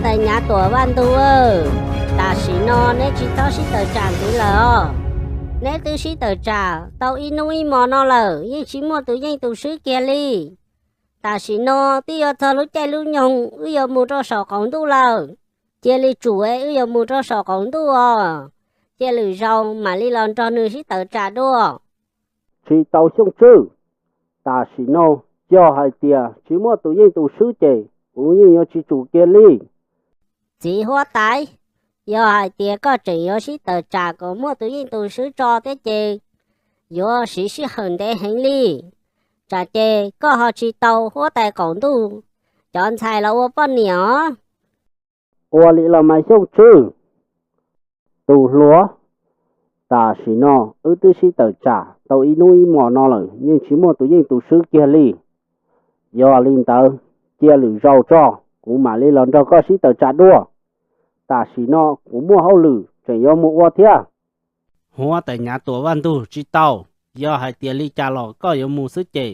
tais Nyav Tuam Vaj Ntug, tam sim no neb tsis txhob sib tawm tsam ntxiv lawm os. Neb twb sib tawm tsam tau ib hnub ib hmo no lawm, yeej tsis muaj tus yeej tus swb kiag li. Tam sim no twb yuav txog lub caij lub nyoog wb yuav mus rau saum qaum ntuj lawm. Cia li tsum es wb yuav mus rau saum qaum ntuj os. Cia lwm zaus mam li los nrog nws sib tawm tsam dua. Tsis tau Xyooj Tswb, tam sim no yog hais tias tsis muaj tus yeej tus swb ces kuv yeej yuav tsis tsum kiag li. Txiv huab tais, yog hais tias koj tseem yuav sib tawm tsam kom muaj tus yeej tus swb tso thiab ces yuav siv sij hawm ntev heev li. Tsam ces koj ho tsis tau huab tais qaum ntuj cov ntxhais los ua poj niam os. Ua li los mas Xyooj Tswb, tus hluas, tam sim no wb twb sib tawm tsam tau ib hnub ib hmos no lawm, yeej tsis muaj tus yeej tus swb kiag li. Yog li ntawd, cia lwm zaus tso, kuv mam li los nrog koj sib tawm tsam dua. Tam sim no kuv muaj hauj lwm tseem yuav mus ua thiab. Huab tais Nyav Tuam Vaj Ntug, tsis tau. Yog hais tias li cas los koj yuav mus xwb ces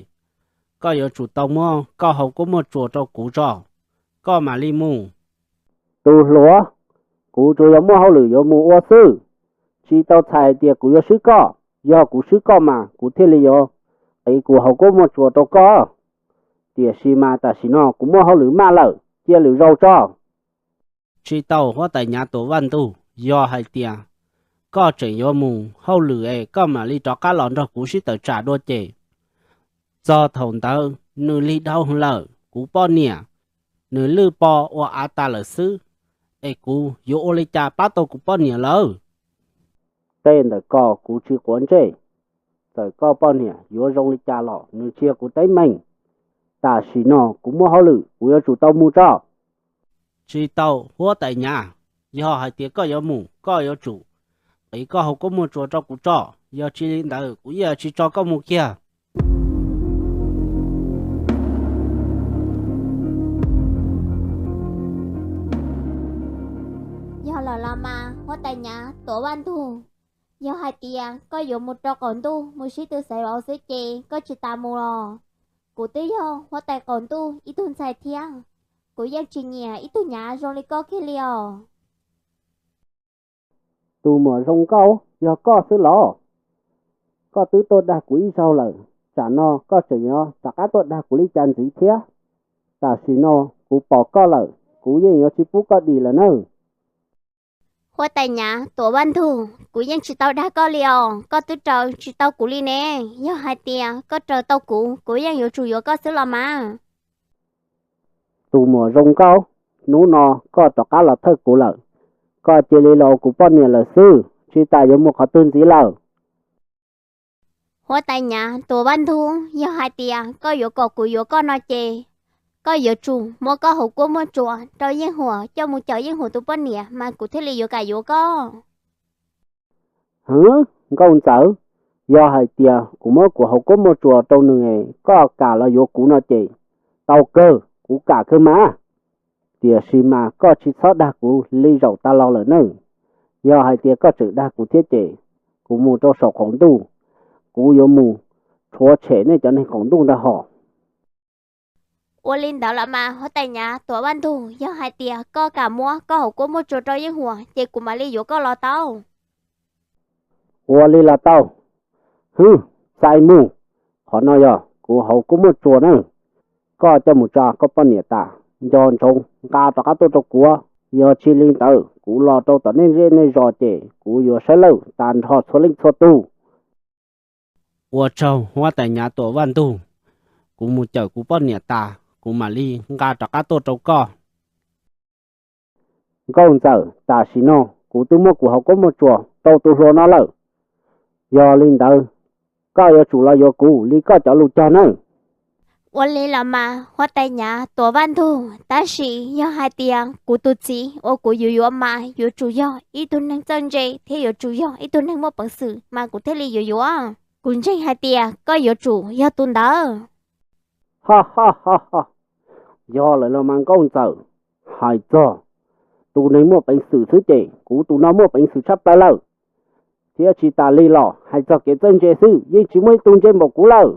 koj yuav tsum tau muab koj hau kuab muaj tsuas rau kuv tso, koj mam li mus. Tus hluas, kuv tsuas yog muaj hauj lwm yuav mus ua xwb, tsis tau txhais hais tias kuv yuav swb koj. Yog kuv swb koj mas kuv thiaj li yuav qiv kuv hau kuab muaj tsuas rau koj. Tiam sis mas tam sim no kuv muaj hauj lwm maj lawm, cia lwm zaus tso. Tsis tau huab tais Nyav Tuam Vaj Ntug, yog hais tias koj tseem yuav mus hauj lwm es koj mam li rov qab los nrog kuv sib tawm tsam dua ces txog thaum ntawd nws lig dhau lawm, kuv poj niam nws lwj po ua av tas lawm xwb, es kuv yuav ua li cas pab tau kuv poj niam lawm? Tej ntawm ko kuv tsis quav ntsej. Txawm koj poj niam yuav zoo li cas los nws tsis yog kuv teeb meem. Tam sim no kuv muaj hauj lwm kuv yuav tsum tau mus tso. Tsis tau huab tais Nyav, yog hais tias koj yuav mus koj yuav tsum qiv koj hau kuab muaj tsuas rau kuv tso, yog tsis li ntawd kuv yeej tsis tso koj mus kiag. Yog lawm los mas huab tais Nyav Tuam Vaj Ntug, yog hais tias koj yuav mus rau qaum ntuj mus sib tw xaiv vauv xwb ces koj tsis tas mus los. Kuv twb yog huab tais qaum ntuj ib tug ntxhais thiab, kuv yeej tsis nyiam ib tug Nyav zoo li koj kiag li os. Tus muam zoo nkauj, yog koj xwb los? Koj twb tuaj dag kuv ib zaug lawm, tsam no koj tseem yuav rov qab tuaj dag kuv li cas ntxiv thiab? Tam sim no kuv pom koj lawm, kuv yeej yuav tsis pub koj dim lawm nawb. Huab tais Nyav Tuam Vaj Ntug, kuv yeej tsis tau dag koj li os, koj twb raws tsis tau kuv li ne. Yog hais tias koj raws tau kuv, kuv yeej yuav tsum yuav koj xwb los mas. Tus muam zoo nkauj, hnub no koj rov qab los thawj kuv lawm, koj cia li los ua kuv poj niam lawm xwb, tsis tas yuav mus qhov twg ntxiv lawm. Huab tais Nyav Tuam Vaj Ntug, yog hais tias koj yuav kom kuv yuav koj no ces koj yuav tsum muab koj hau kuab muaj tsuas rau Yeej Huam coj mus cawm Yeej Huam tus poj niam mas kuv thiaj li yuav kam yuav koj. Hwv, nkauj ntxawm, yog hais tias kuv muab kuv hau kuab muaj tsuas rau nws, koj kam los yuav kuv no ces tau kawg, kuv kam kawg mas. Tiam sis mas koj tsis txhob dag kuv li zaum tas los lawm nawb. Yog hais tias koj tseem dag kuv thiab ces kuv mus rau saum qaum ntuj, kuv yuav mus rhuav tshem nej cov neeg qaum ntuj ntawd hos. Ua li ntawd los mas huab tais Nyav Tuam Vaj Ntug, yog hais tias koj kam muab koj hau kuab muaj tsuas rau Yeej Huam ces kuv mam li yuav koj los tau. Ua li los tau. Hwv, txais mus. Qhov no yog kuv hau kuab muaj tsuas nawb. Koj coj mus tso koj poj niam tas, nco ntsoov nqa rov qab tuaj rau kuv, yog tsis li ntawd kuv los rau tom nej zej nej zos ces kuv yuav saib lawj tag nrho txhua leej txhua tus. Ua tsaug huab tais Nyav Tuam Vaj Ntug, kuv mus cawm kuv poj niam tas kuv mam li nqa rov qab tuaj rau koj. Nkauj ntxawm, tam sim no kuv twb muab kuv hau kuab muaj tsuas rau tus hluas no lawm. Yog li ntawd, koj yuav tsum los yuav kuv li koj cov lus cog nawb. Ua li los mas huab tais Nyav Tuam Vaj Ntug, tab sis yog hais tias kuv tus txiv uas kuv yuav yuav mas yuav tsum yog ib tug neeg txawj ntse thiab yuav tsum yog ib tug neeg muaj peev xwm mas kuv thiaj li yuav yuav. Kuv ntseeg hais tias koj yuav tsum yog tus ntawd. Ha ha ha ha. Yog lawm los mas nkauj ntxawm, hais txog tus neeg muaj peev xwm xwb ces kuv tus no muaj peev xwm tshaj plaws lawm. Thiab tsis tas li los hais txog kev txawj ntse xwb yeej tsis muaj ib tug ntse npaum kuv lawm.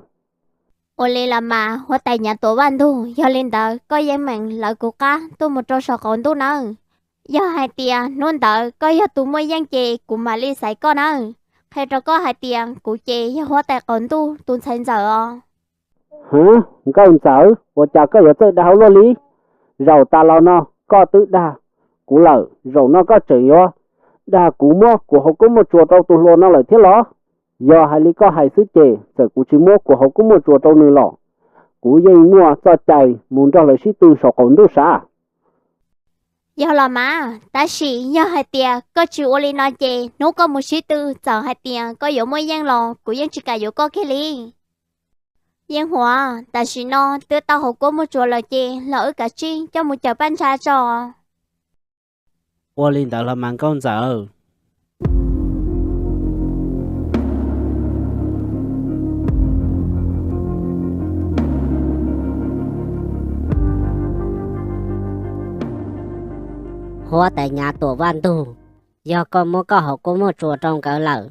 Ua li los mas huab tais Nyav Tuam Vaj Ntug, yog li ntawd koj yeej meem lawv kuv qab tuaj mus rau saum qaum ntuj nawb. Yog hais tias hnub ntawd koj yog tus muaj yeej ces kuv mam li xaiv koj nawb. Qhia rau koj hais tias kuv ces yog huab tais qaum ntuj tus ntxhais ntxawm os. Hwv, nkauj ntxawm, ua cas koj yuav txawj dag hauv luaj li? Zaum tas los no koj twb dag kuv lawm, zaum no koj tseem yuav dag kuv muab kuv hauv koob muaj tsuas rau tus hluas no lawm thiab los? Yog hais li koj hais xwb ces txawm kuv tsis muab kuv hauv koob muaj tsuas rau nws los, kuv yeej muaj txoj cai mus nrog lawv sib tw saum qaum ntuj sav. Yog los mas, tab sis yog hais tias koj tsis ua li no ces hnub koj mus sib tw txawm hais tias koj yuav muaj yeej los kuv yeej tsis kam yuav koj kiag li. Yeej Huam, tam sim no twb tau hauv koob muaj tsuas lawm ces los wb kav tsij coj mus cawm Paj Ntsha tso. Ua li ntawd los mas nkauj ntxawm. Huab tais Nyav Tuam Vaj Ntug, yog koj muab koj hauv koob muaj tsuas rau nkawd lawm,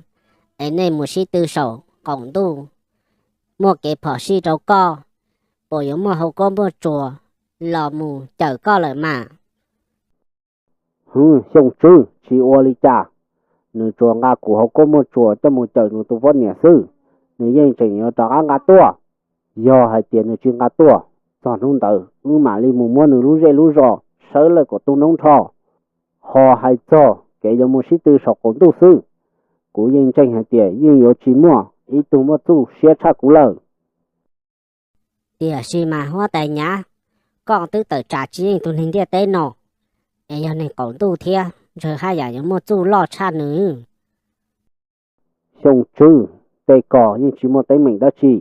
es nej mus sib tw saum qaum ntuj, muaj kev phom sij rau koj, puas yuav muaj hauv koob muaj tsuas los mus cawm koj lawm mas? Hwv, Xyooj Tswb, tsis ua li cas. Nws tsuas nqa kuv hauv koob muaj tsuas coj mus cawm nws tus poj niam xwb, nws yeej tseem yuav rov qab nqa tuaj. Yog hais tias nws tsis nqa tuaj, txog hnub ntawd wb mam li mus muab nws lub zej lub zos sawv lawm kom tu noob nrho. Ho hais txog kev yuav mus sib tw saum qaum ntuj xwb, kuv yeej ntseeg hais tias yeej yuav tsis muaj ib tug muaj txuj siab tshaj kuv lawm. Tiam sis mas huab tais Nyav, koj twb tawm tsam tsis yeej tus neeg ntiaj teb no, es yog neeg qaum ntuj thiab ntshe haj yam yuav muaj txuj loj tshaj nws. Xyooj Tswb, tej ko yeej tsis muaj teeb meem dab tsi.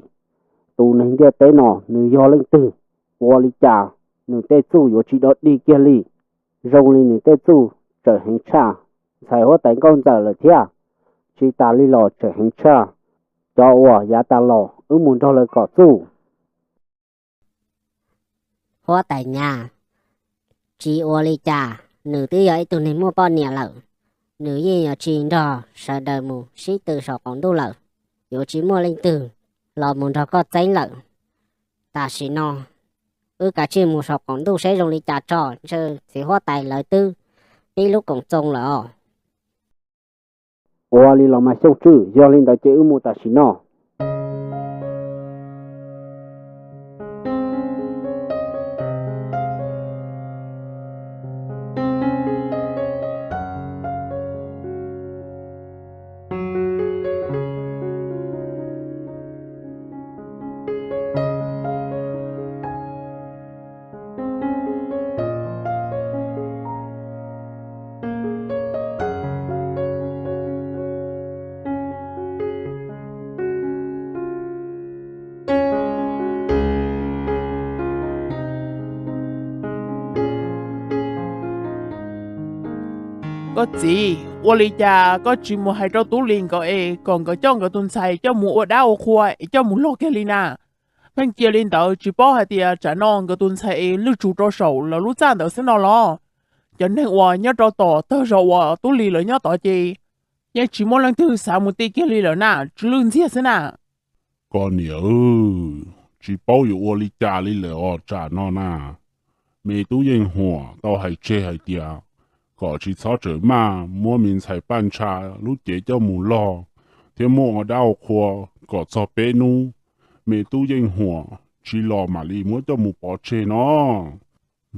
Tus neeg ntiaj teb no nws yog leej twg, ua li cas nws tej txuj yuav tsis dog dig kiag li? Zoo li nws tej txuj tseem heev tshaj ntxhais huab tais nkauj ntxawm lawm thiab. Tsis tas li los tseem heev tshaj cov uas yav tas los wb mus nrog lawv kom txuj. Huab tais Nyav, tsis ua li cas, nws twb yog ib tug neeg muaj poj niam lawm, nws yeej yuav tsis nrog sawv daws mus sib tw saum qaum ntuj lawm, yuav tsis muaj leej twg los mus nrog koj txeeb lawm. Tam sim no wb kav tsij mus saum qaum ntuj seb zoo li cas tso, ntshe txiv huab tais lawv twb pib lub koom txoos lawm os. Ua li los mas Xyooj Tswb, yog li ntawd ces wb mus tam sim no. Koj txiv, ua li cas koj tsis mus hais rau Tub Lis nkawd es kom nkawd coj nkawd tus ntxhais coj mus ua dab ua qhua es coj mus log kiag li na? Pheej cia li ntawd tsis paub hais tias tsam no nkawd tus ntxhais es lwj tsum rau saum lawv lub txaj ntawd xwb no los? Cov neeg uas nyob rau tom tawg zos uas Tub Lis lawv nyob tod ces yeej tsis muaj leej twg xav mus ti kiag li lawm na, tsis lwj ntxiag xwb na. Koj niam, tsis paub yuav ua li cas li lawm os tsam no na. Me tub Yeej Huam tau hais tseg hais tias kom tsis txhob tseem maj muab me ntxhais Paj Ntsha lub cev coj mus log thiab muab ua dab ua qhua kom txog peb hnub, me tub Yeej Huam tsis los mam li muab coj mus pov tseg no,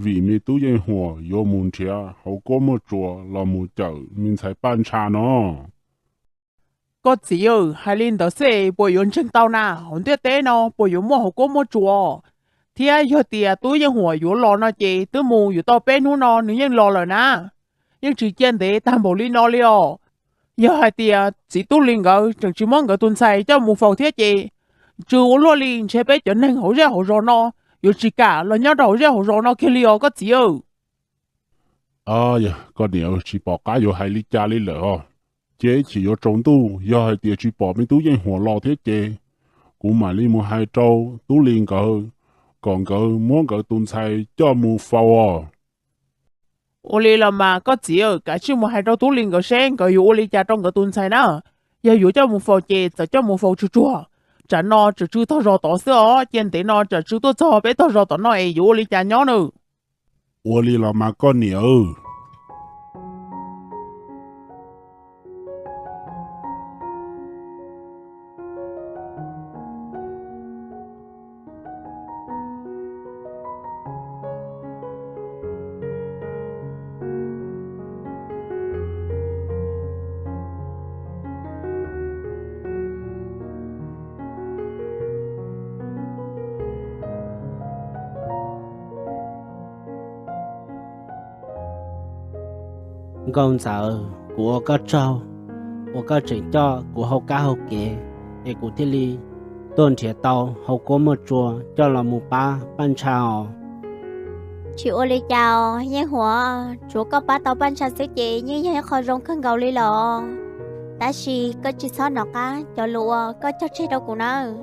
vim me tub Yeej Huam yuav mus nrhiav hauv koob muaj tsuas los mus cawm me ntxhais Paj Ntsha no. Koj txiv, hais li ntawd xwb puas yuav ntseeg tau na? Hauv ntiaj teb no puas yuav muaj hauv koob muaj tsuas? Thiab yog tias tub Yeej Huam yuav los no ces twb mus yuav tau peb hnub no nws yeej los lawm na. Yeej tsis cia ntev tag npaum li no li os. Yog hais tias txiv Tub Lis nkawd tseem tsis muab nkawd tus ntxhais coj mus faus thiab ces, tsw ua luaj li ntshe peb cov neeg hauv zej hauv zos no yuav tsis kam los nyob rau hauv zej hauv zos no kiag li os koj txiv. Yog koj niam, tsis pom qab yuav hais li cas li lawm os. Ces chim yuav tsaus ntuj, yog hais tias tsis pom me tub Yeej Huam los thiab ces kuv mam li mus hais rau Tub Lis nkawd kom nkawd muab nkawd tus ntxhais coj mus faus os. Ua li los mas koj txiv, kav tsij mus hais rau Tub Lis nkawd seb nkawd yuav ua li cas rau nkawd tus ntxhais na. Yog yuav coj mus faus ces txawm coj mus faus tsuag tsuag, Tsam no tseem tsw tog zos tod xwb os, cia ntev no tseem tsw tuaj txog peb tog zos tom no es yuav ua li cas nyob nawb? Ua li los mas koj niam. Nkauj Ntxawm, kuv ua koj tsaug uas koj tseem coj kuv hauv kab hauv kev, es kuv thiaj li tuaj nrhiav tau hauv kuab muaj tsua coj los mus pab Paj Ntsha os. Tsis ua li cas os Yeej Huam, tsuav koj pab tau Paj Ntsha xwb ces yeej yog ib qho zoo kawg nkaus li lawm. Tab sis koj tsis txhob nov qab cov lus uas koj cog tseg rau kuv nawb.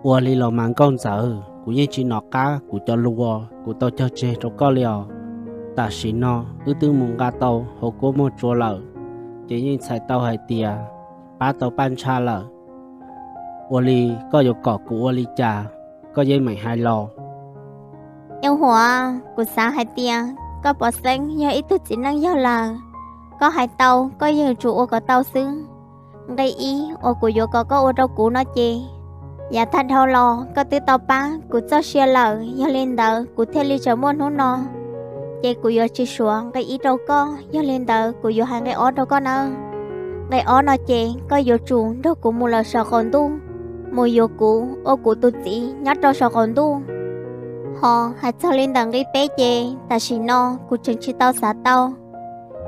Ua li los mas Nkauj Ntxawm, kuv yeej tsis nov qab kuv cov lus uas kuv tau cog tseg rau koj li os. Tam sim no wb twb mus nqa tau hauv kuab muaj tsua lawm, ces yeej txhais tau hais tias pab tau Paj Ntsha lawm. Ua li koj yuav kom kuv ua li cas, koj yeej meem hais los. Yeej Huam, kuv xav hais tias koj pov xeeb yog ib tug txiv neej yawg lawm, koj hais tau koj yeej yuav tsum ua kom tau xwb. Nqe ib uas kuv yuav kom koj ua rau kuv no ces, yav tag dhau los koj twb tau pab kuv txoj sia lawm, yog li ntawd kuv thiaj li tseem muaj hnub no, ces kuv yuav tsis suav nqe ib rau koj. Yog li ntawd kuv yuav hais nqe ob rau koj nawb. Nqe ob no ces koj yuav tsum nrog kuv mus lawm saum qaum ntuj, mus yuav kuv ua kuv tus txiv nyob rau saum qaum ntuj. Ho hais txog li ntawm nqe peb ces tam sim no kuv tseem tsis tau xav tau,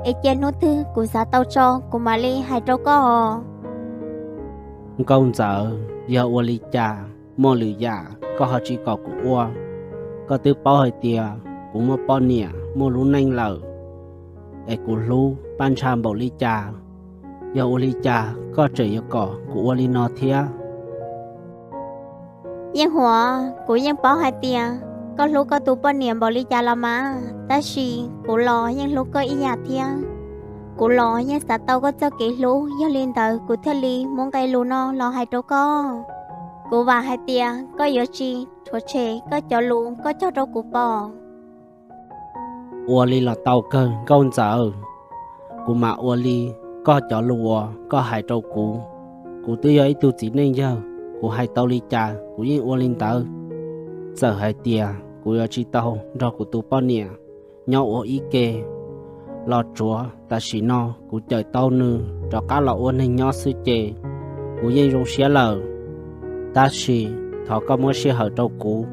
es cia hnub twg kuv xav tau tso kuv mam li hais rau koj os. Nkauj Ntxawm, yog ua li cas muaj lwm yam koj ho tsis kom kuv ua? Koj twb paub hais tias kuv muaj poj niam muaj lub neej lawm, es kuv hlub Paj Ntsha npaum li cas, yog ua li cas koj tseem yuav kom kuv ua li no thiab? Yeej Huam, kuv yeej paub hais tias koj hlub koj tus poj niam npaum li cas los mas, tab sis kuv los yeej hlub koj ib yam thiab. Kuv los yeej xav tau koj txoj kev hlub, yog li ntawd kuv thiaj li muab nqe lus no los hais rau koj. Kuv vam hais tias koj yuav tsis rhuav tshem koj cov lus koj cog rau kuv pom. Ua li los tau kawg Nkauj Ntxawm, kuv mam ua li koj cov lus uas koj hais rau kuv. Kuv twb yog ib tug txiv neej yawg, kuv hais tau li cas kuv yeej ua li ntawd. Txawm hais tias kuv yuav tsis tau nrog kuv tus poj niam nyob ua ib ke los tsuav tam sim no kuv cawm tau nws rov qab los ua neeg nyob xwb ces kuv yeej zoo siab lawm. Tab sis thov koj muab sij hawm rau kuv,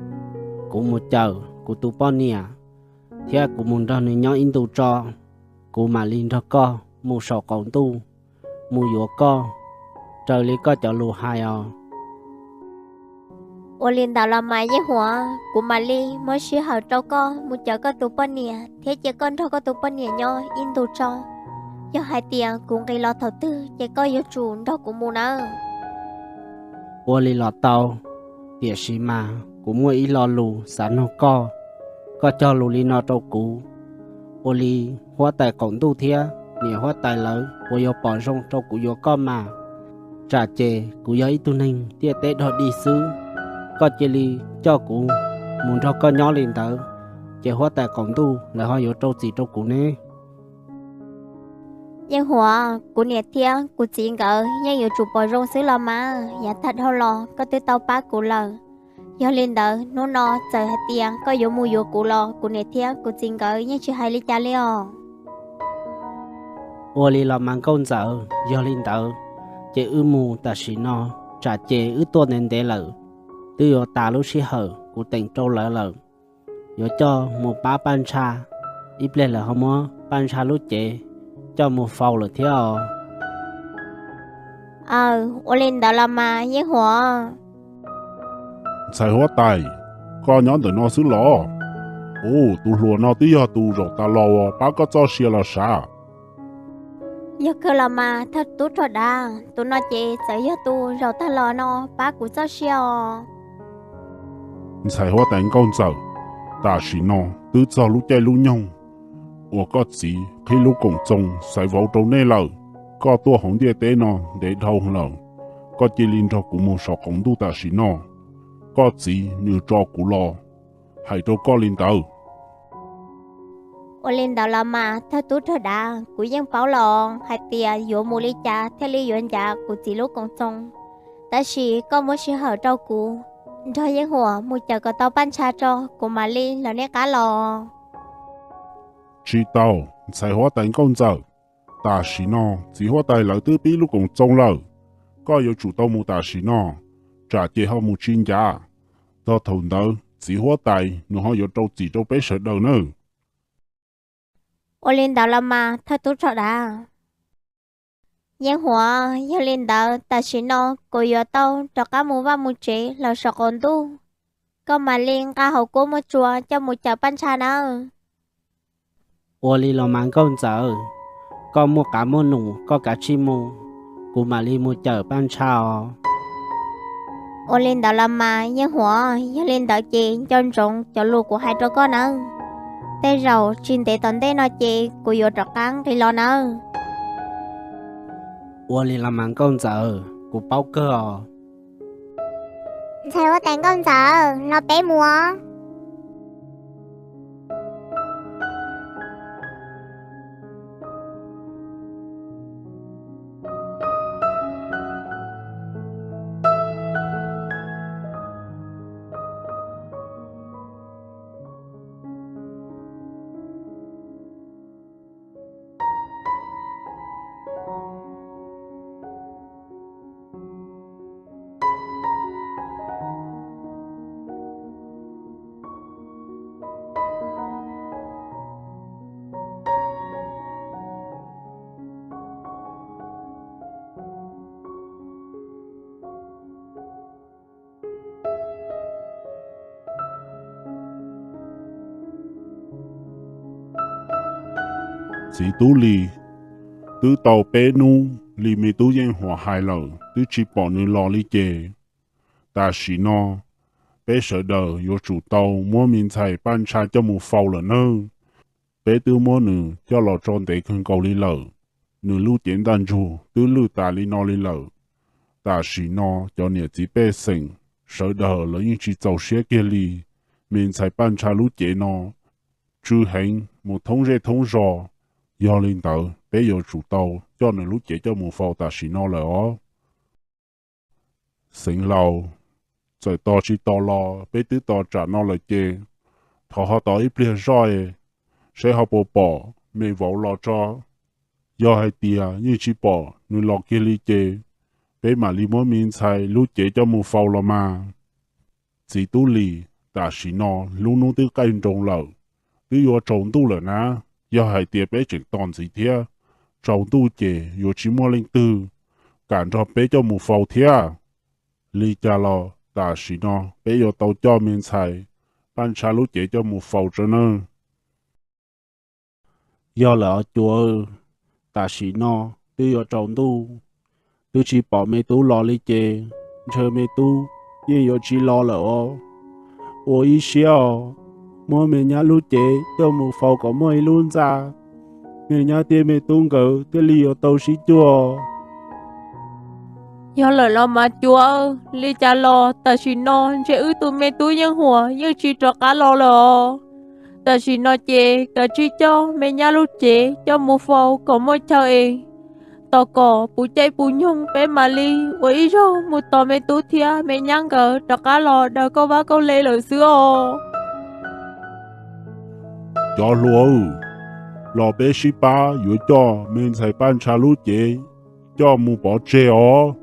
kuv mus cawm kuv tus poj niam thiab kuv mus nrog nws nyob ib ntus tso, kuv mam li nrog koj mus saum qaum ntuj, mus yuav koj raws li koj cov lus hais os. Ua li ntawd los mas Yeej Huam, kuv mam li muab sij hawm rau koj mus cawm koj tus poj niam thiab cia koj nrog koj tus poj niam nyob ib ntus tso. Yog hais tias kuv nqis los thaum twg ces koj yuav tsum nrog kuv mus nawb. Ua li los tau, tiam sis mas kuv muaj ib lo lus xav nug koj. Koj cog lus li no rau kuv, ua li huab tais qaum ntuj thiab niam huab tais lawv puas yuav pom zoo rau kuv yuav koj mas? Tsam ces kuv yog ib tug neeg ntiaj teb dog dig xwb, koj cia li coj kuv mus nrog koj nyob li ntawd, ces huab tais qaum ntuj lawv ho yuav rau txim rau kuv ne? Yeej Huam, kuv niam thiab kuv txiv nkawd yeej yuav tsum pom zoo xwb los mas, yav tag dhau los koj twb tau pab kuv lawm. Yog li ntawd hnub no txawm hais tias koj yuav mus yuav kuv los kuv niam thiab kuv txiv nkawd yeej tsis hais li cas li os. Ua li los mas nkauj ntxawm, yog li ntawd ces wb mus tam sim no, tsam ces wb tuaj ntev ntev lawm, twb yuav tas lub sij hawm kuv teem rau lawv lawm. Yuav coj mus pab Paj Ntsha, ib pliag lawv ho muab Paj Ntsha lub cev coj mus faus lawm thiab os. Aw, ua li ntawd los mas Yeej Huam. Ntxhais huab tais, koj nyob ntawm no xwb los? Ub, tus hluas no twb yog tus zaum tas los uas pab koj txoj sia los sav. Yog kawg los mas thawj tub rog dav, tus no ces txawm yog tus zaum tag los no pab kuv txoj sia os. Ntxhais huab tais nkauj ntxawm, tam sim no twb txog lub caij lub nyoog uas koj txiv qhib lub koom txoos xaiv vauv rau nej lawm. Koj tuaj hauv ntiaj teb no ntev dhau lawm, koj cia li nrog kuv mus saum qaum ntuj tam sim no. Koj txiv nws tso kuv los hais rau koj li ntawd. Ua li ntawd los mas thawj tub rog dav, kuv yeej paub los hais tias yuav mus li cas thiaj li yuav ncav kuv txiv lub koom txoos. Tab sis koj muab sij hawm rau kuv, nrog Yeej Huam mus cawm kom tau Paj Ntsha tso, kuv mam li los nej qab los. Tsis tau, ntxhais huab tais nkauj ntxawm, tam sim no txiv huab tais lawv twb pib lub koom txoos lawm. Koj yuav tsum tau mus tam sim no, tsam ces ho mus tsis ncav. Txog thaum ntawd txiv huab tais nws ho yuav rau txim rau peb sawv daws nawb. Ua li ntawd los mas thawj tub rog dav. Yeej Huam, yog li ntawd tam sim no kuv yuav tau rov qab mus vaj mus tsev los saum qaum ntuj. Koj mam li nqa hauv kuab muaj tsua coj mus cawm Paj Ntsha nawb. Ua li los mas nkauj ntxawm, koj muaj qab muaj num koj kav tsij mus, kuv mam li mus cawm Paj Ntsha os. Ua li ntawd los mas Yeej Huam, yog li ntawd ces nco ntsoov cov lus kuv hais rau koj nawb. Tej zaum tsis ntev tom ntej no ces kuv yuav rov qab nqis los nawb. Ua li los mas nkauj ntxawm, kuv paub kawg os. Ntxhais huab tais nkauj ntxawm, los peb mus os. Txiv tub Lis, twb tau peb hnub li me tub Yeej Huam hais lawm twb tsis pom nws los li ces, tam sim no peb sawv daws yuav tsum tau muab me ntxhais Paj Ntsha coj mus faus lawm nawb. Peb twb muab nws coj los tso ntev kawg nkaus li lawm. Nws lub cev ntaj ntsug twb lwj tas li no li lawm. Tam sim no cov niam txiv pej xeem sawv daws lawv yeej tsis txaus siab kiag li. Me ntxhais Paj Ntsha lub cev no tsw heev mus thoob zej thoob zos. Yog li ntawd peb yuav tsum tau coj nws lub cev coj mus faus tam sim no lawm os. Xeev Laus, txawm tos tsis tos los peb twb tos tsam no lawm ces, thov ho tos ib pliag zoj es, seb ho puas pom me vauv los tso. Yog hais tias yeej tsis pom nws los kiag li ces, peb mam li muab me ntxhais lub cev coj mus faus los mas. Txiv tub Lis, tam sim no lub hnub twb qaij nroos lawm, twb yuav tsaus ntuj lawm na. Yog hais tias peb tseem tos ntxiv thiab, tsaus ntuj ces yuav tsis muaj leej twg kam nrog peb coj mus faus thiab. Li cas los tam sim no peb yuav tau coj me ntxhais Paj Ntsha lub cev coj mus faus tso nawb. Yog lawm os cuav, tam sim no twb yuav tsaus ntuj, twb tsis pom me tub los li ces, ntshe me tub yeej yuav tsis los lawm os. Ua ib siab os, muab me nyab lub cev coj mus faus kom muaj ib lub ntxa, me nyab thiab me tub nkawd thiaj li yuav tau sib cuag. Yog lawm los mas cuav, li cas los tam sim no ntshe wb tus me tub Yeej Huam yeej tsis rov qab los lawm os. Tam sim no ces kav tsij coj me nyab lub cev coj mus faus kom muaj chaw es, tos kom puv caij puv nyoog peb mam li ua ib zaug mus tos me tub thiab me nyab nkawd rov qab los daws kauj vab kauj le lawm xwb os. Cov hluas, los peb sib pab yuav coj me ntxhais Paj Ntsha lub cev coj mus pov tseg os.